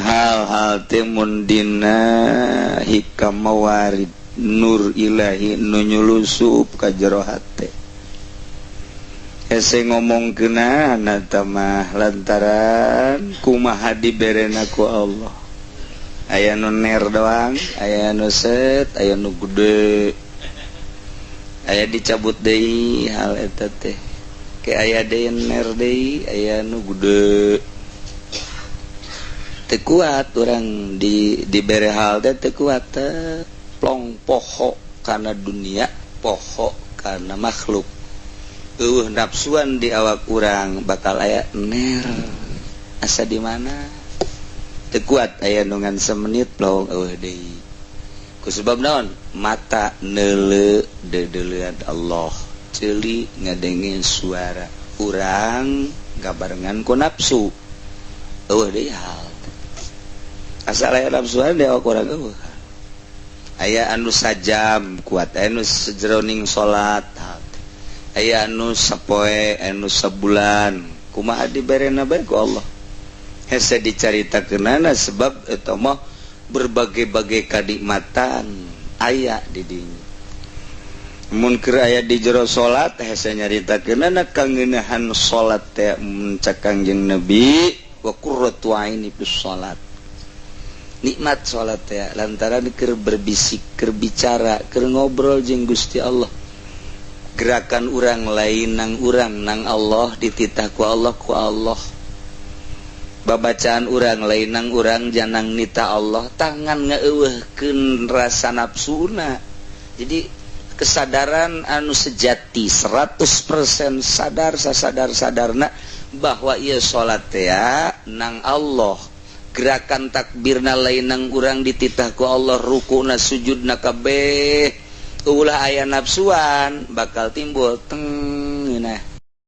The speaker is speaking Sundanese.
Hal-hal teh mun dina hikam mawarid nur ilahi nu nyulusup ka jero hate. Hese ngomong kena mah lantaran kumaha diberena ku Allah. Aya nu ner doang, aya nu set, aya nu gede, aya dicabut deui hal eta teh ke, aya deui ner deui, aya nu gede. Teu kuat urang di dibere hal teh, teu kuat teh, plong, poho kana dunia, poho kana makhluk. Euweuh nafsuan di awak urang, bakal aya ner asa di mana, teu kuat, aya nu ngan semenit, plong, euweuh deui. Ku sebab naon? Mata neuleu deudeulean Allah, ceuli ngadenge suara urang gabarengan ku nafsu, euweuh deui hal. Asal aya nafsuan di awak urang, euweuh. Aya anu sajam kuat, aya anu sejeroning salat, aya anu sapoe, anu sabulan. Kumaha diberena bae ku Allah, hese dicaritakeunana, sebab eta mah berbagai-bagai kanikmatan aya di dinya. Mun keur aya di jero salat, hese nyaritakeunana kangeuneuhan salat teh. Mun cek Kangjeng Nabi, wa qurratu aini fis salat, nikmat salat teh lantaran keur berbisik, keur bicara, keur ngobrol jeung Gusti Allah. Gerakan urang lain nang urang, nang Allah, dititah ku Allah, ku Allah. Babacaan urang lain nang urang, janang nita Allah. Tangan ngeuweuhkeun rasa nafsuna. Jadi kesadaran anu sejati 100% sadar, sasadar sadarna bahwa ieu salat teh nang Allah, gerakan takbirna lain nang urang, dititah ku Allah, rukuna, sujudna, kabeh. Ulah aya nafsuan, bakal timbul teng nah.